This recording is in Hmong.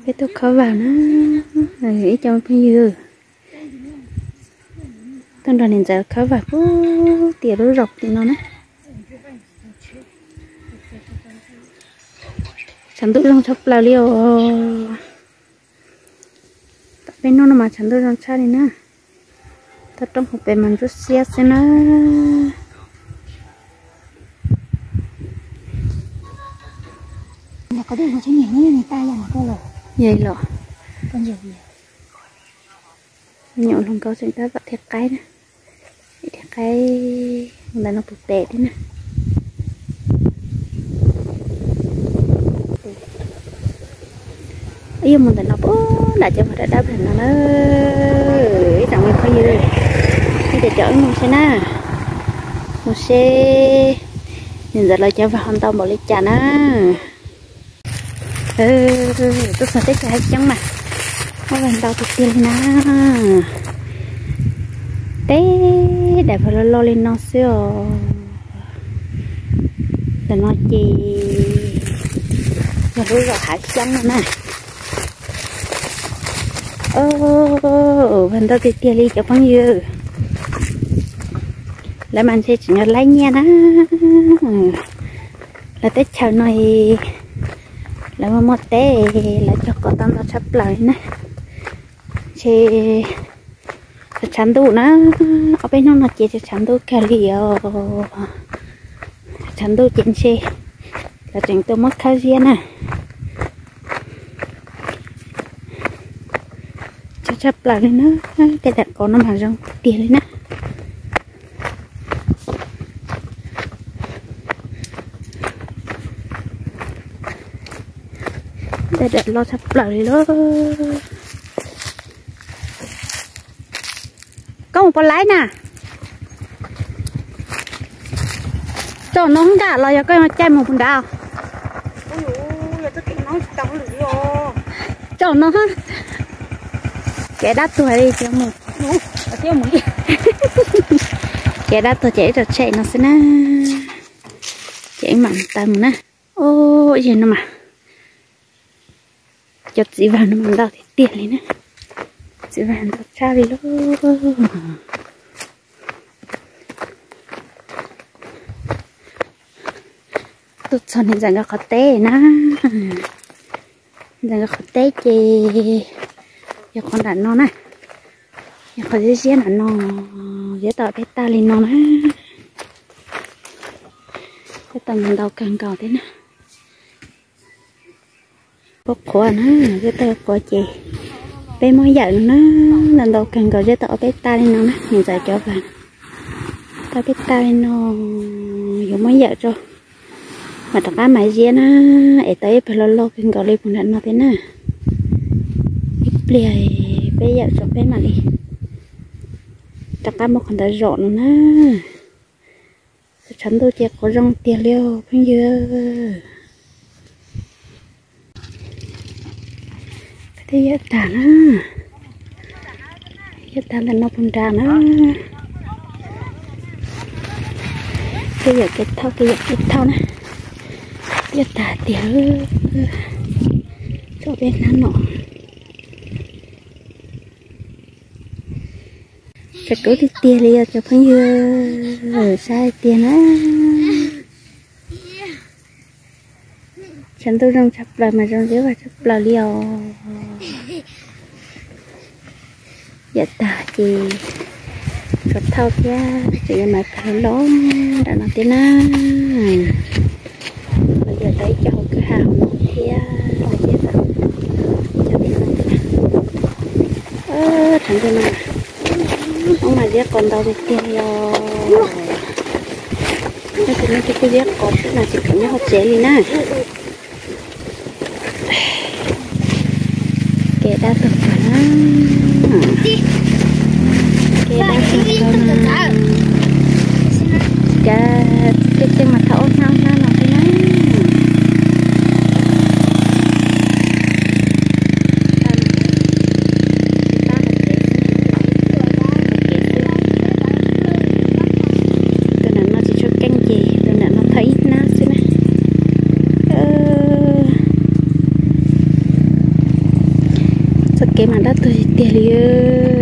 Peb tuaj khawb vam na, ib cov phooj ywg, tuaj nrog niam ntxawm khawb vam puag tim lub zos tim no na. Tshav ntuj zoo tshaj plaws li os. Tom peb hnub no mas tshav ntuj zoo tshaj li na. Toj roob hauv pes mas ntsuab xiab xwb na. Yog los, nyuam hluas nkauj tseem tab tom dhia qaib na. Dhia qaib ntawm no puas pem thiab na. Yuav mus ntawm no puag nram cov dab dab no na. Ib tsoom me phooj ywg, nej cov wb mus seb na, mus seb niam ntxawm lawv cov vag ho ntau npaum li cas na. Tuaj txog teb chaws hav xyoob mas muaj vag ntau tiag tiag li na. Teb daim phav loj loj li no xwb os. Ntawm no ces yog lub zos hav xyoob no na. Vag ntau tiag tiag li cov phooj ywg. Lawv mas ntshe tseem yog laib nyiaj na. Lawv teb chaws no lawv muaj muaj teb, lawv cog kom tau ntau tshaj plaws li na. Ntshe tshav ntuj na, ob peb hnub no ces tshav ntuj kawg li os. Tshav ntuj ces ntshe lawv tseem tuaj muab khawb ziab na. Tshaj tshaj plaws li na, tej daim qos no mas zoo tiag li na. Tej daim loj tshaj plaws li lauj. Koj mus puas laib na? Txoj no nkaj los yog koj caij mus puas nrad? Txoj no kev dab tuag li, kev dab tuag ces ib txoj tshem no xwb na. Ces ib mam taw mus na. Ub, yog no mas cov txiv vag no mas ntau tiag tiag li na. Txiv vag ntau tshaj li lauj. Tuaj txog niam ntxawm nkawd qhov teb na. Ntxawm nkawd qhov teb ces yog qhov nram no na. Yog qhov ziab ziab nram no, ziab tau peb tag li no na. Peb tau ntau kawg nkaus thiab na. Peb qhuav na, ziab tau qhuav ces peb muab yawm no na, ntau ntau kawg nkaus ziab tau peb tag li no na, niam ntxawm cov vag tau peb tag li no, yuav muab yawm tso mam rov qab mas ziab na, es tau ib pawg loj loj kawg nkaus li puag nram no thiab na. Ib pliag peb yawm tso peb mam li rov qab mus qhov ntawd zom no na. Tshav ntuj ces qhuav zoo tiag li os phooj ywg. Peb twb yawm tag na, yawm tag ntawm no puag nrad na. Kev yawm kev thauj, kev yawm kev thauj na. Yawm tag tiag, tso peb hnab no. Tsaus kub tiag tiag li os cov phooj ywg, saib tiag na. Tshav ntuj zoo tshaj plaws mas zoo ziab vag tshaj plaws li os. Yawm tag ces tshuav thauj thiab, tseem yuav mas pawg loj nram no thiab na. Los yawm tau ib co hauv kwj ha hauv no thiab, los yawm tau cov tim no thiab. Tshav ntuj no hnub mas ziab qos ntau tiag tiag li os. Tab sis no ces kuj ziab qos xwb mas tsis khoom nyob hauv tsev li na. Kev dab tuag kawg na. Kev dab tuag kawg na. Ces tej tej mas thauj ob hnab ob hnab no xwb na. Tus nram no tsis tshua keej ces tus nram no thauj ib hnab xwb na. Kev mas dab tuag tiag tiag li.